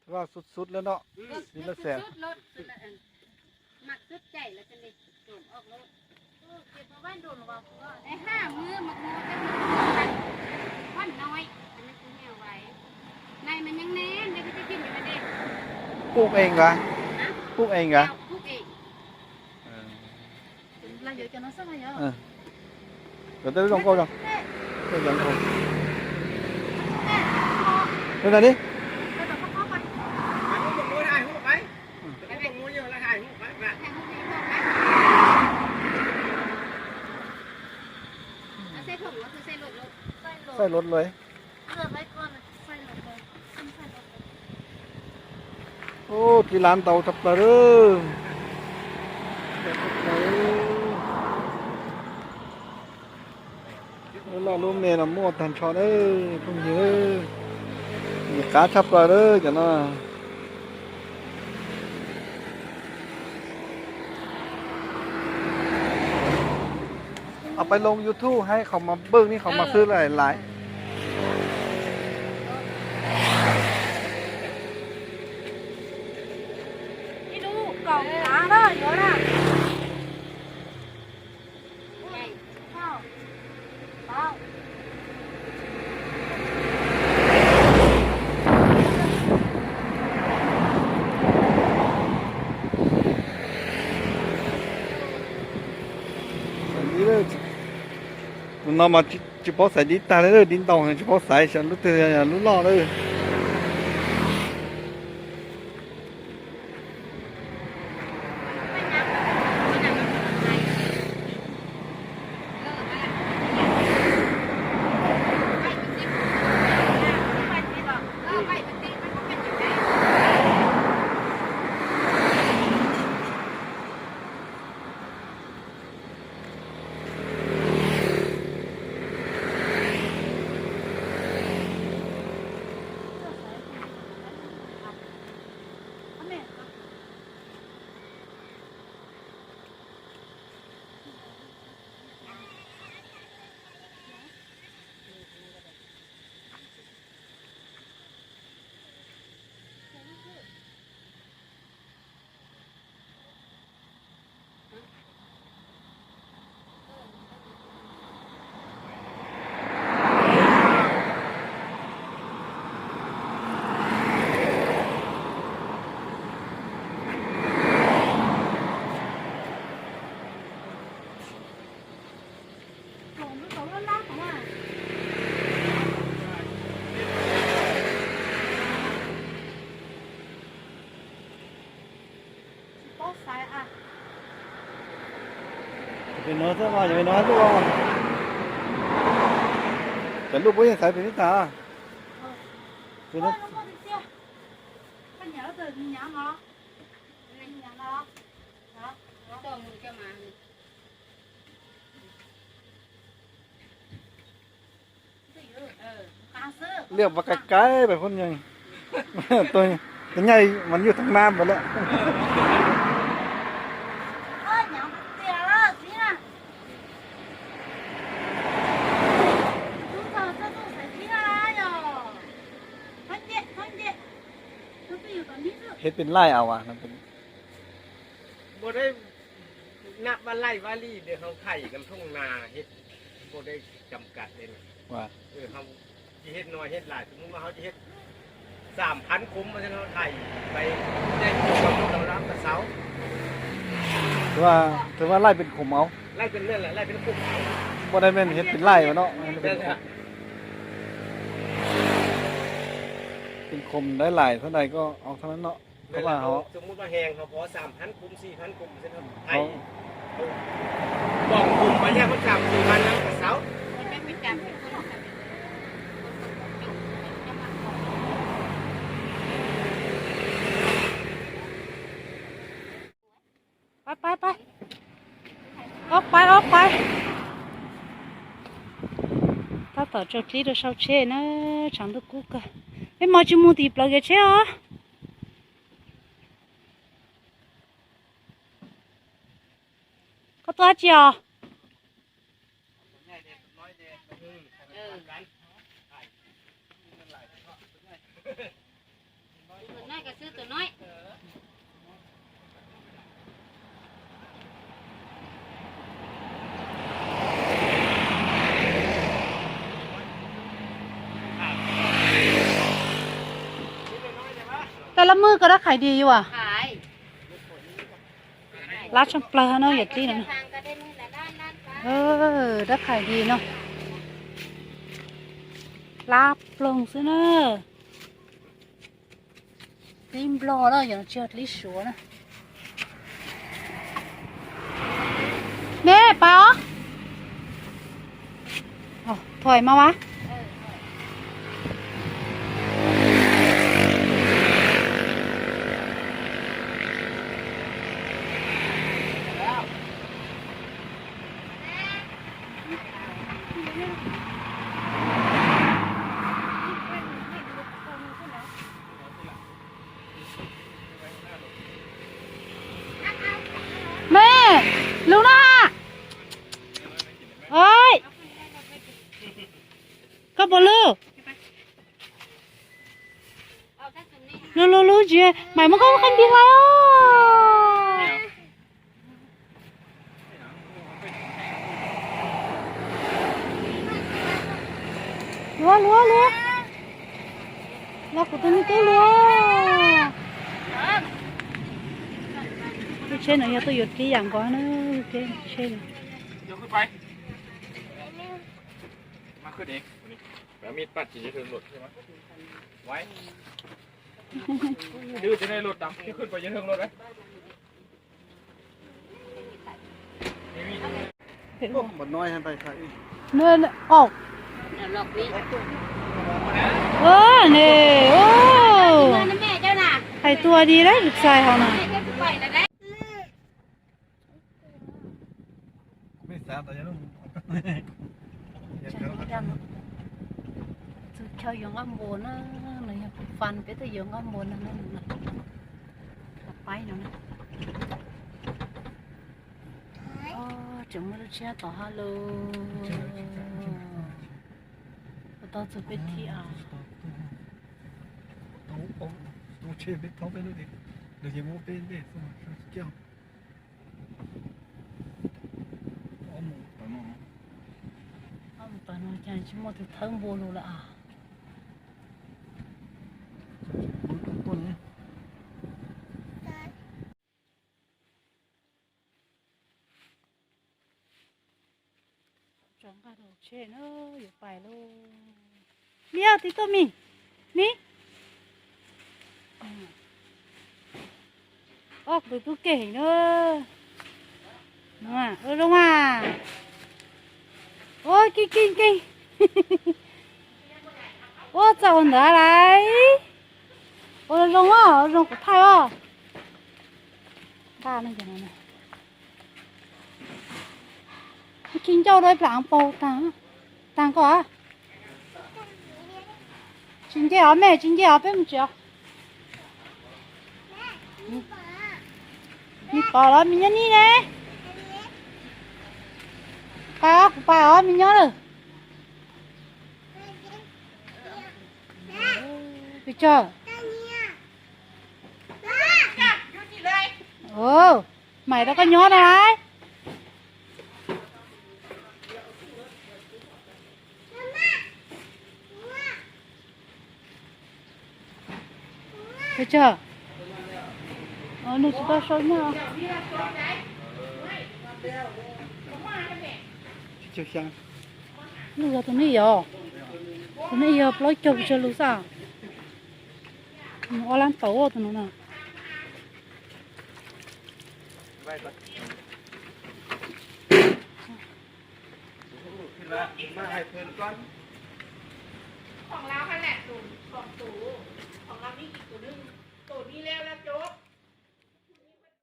Vaj xub xub lawm no. Li lawm xwb. Pub eeg a. Pub eeg a. Cov tej lub zoo nkauj no. Tej zoo nkauj. Tus na ni. Xaij luv luv. Ub, tib lab ntau tshaj plaws lawm. Lub loj lub me los muaj tag nrho na, phooj ywg. Nws qab tshaj plaws lawm cov no. Au pais loo YouTube hais qhov mas pwj ni, qhov mas xwb lais lais. Tus no mas tsis paub xaiv dib tag li, dib ntau tsis paub xaiv, xyov lub twg yog lub loj lawm. Pem no xwb os, pem no luj. Cov luj puab yeej xaiv pem tib tag. Liaj mas kais kais pem phooj ywg, tus nyaj mas yuj tag nab npawd lawm. Hes pes laij as. Twb, twb laij pes khum os. Puab dai men hes pes laij no. Pes khum dai laij thab dais ko au thab no. Pab pab pab, ob pab ob pab. Tab tom tsaws dlib rau sau tsheb na, tshav ntuj kub kawg. Peb mos tsis mus tim plawv kev tsheb os. Koj tuaj dab tsi os? Lab mwj koj dab qhais dis yuav. Lab tshaj plaws no yawm tij no. Dab qhais dis no. Lab ploog xwb na. Dib nplog na, yog tsis yog dib suav na. Me pais os. Thov mas vas. Me, lug na. Oi, koj puas lug? Lug lug lug tsis, Maiv muab koj qab npig hlais os. Luav luav luav. Los kuv tus me tub luav. Lub tsheb no yog tuaj yuav dib yam nkaus na, lub tsheb no. Hais tuag di lawm, txais hauv no. Txug chaw yuav nqaj npua na, no yog kuv fam peb tuaj yuav nqaj npua no, paib no na. Tseem muaj lub tsheb tom hab lug. Ua tau txug peb thiab. Ob mus tom no cas tsis muaj tus thawb npua lug lawm as. Tso nqaj rau tsheb na, yuav pais lauj. Mib, tib tuaj mib, mib. Ob tug tub kev heev na. Ua zoo mas. Ua keej keej keej. Ua txawm ua ntawd lawm. Ua zoo os, ua zoo kuv thaij os. Nqa no. Tsis ncauj rau ib plam paug tag, tag koj. Tsis nce os me, tsis nce os, peb mus tsev os. Nws pom los me nyob nij ne. Pais os, kuv pais os, me nyob lawm. Pes tsawg? Maiv rau koj nyob na lawm. Pes tsawg? Nws tsis tau sau nyaj. Lub yog tus nej yog, tus nej yog plaub caug pes tsawg lus xwb. Ob lab tau tus no na.ของเราหั่นแหละ ตูด สองตูด ของเรามีกี่ตูด หนึ่งตูดนี้แล้ว แล้วจบ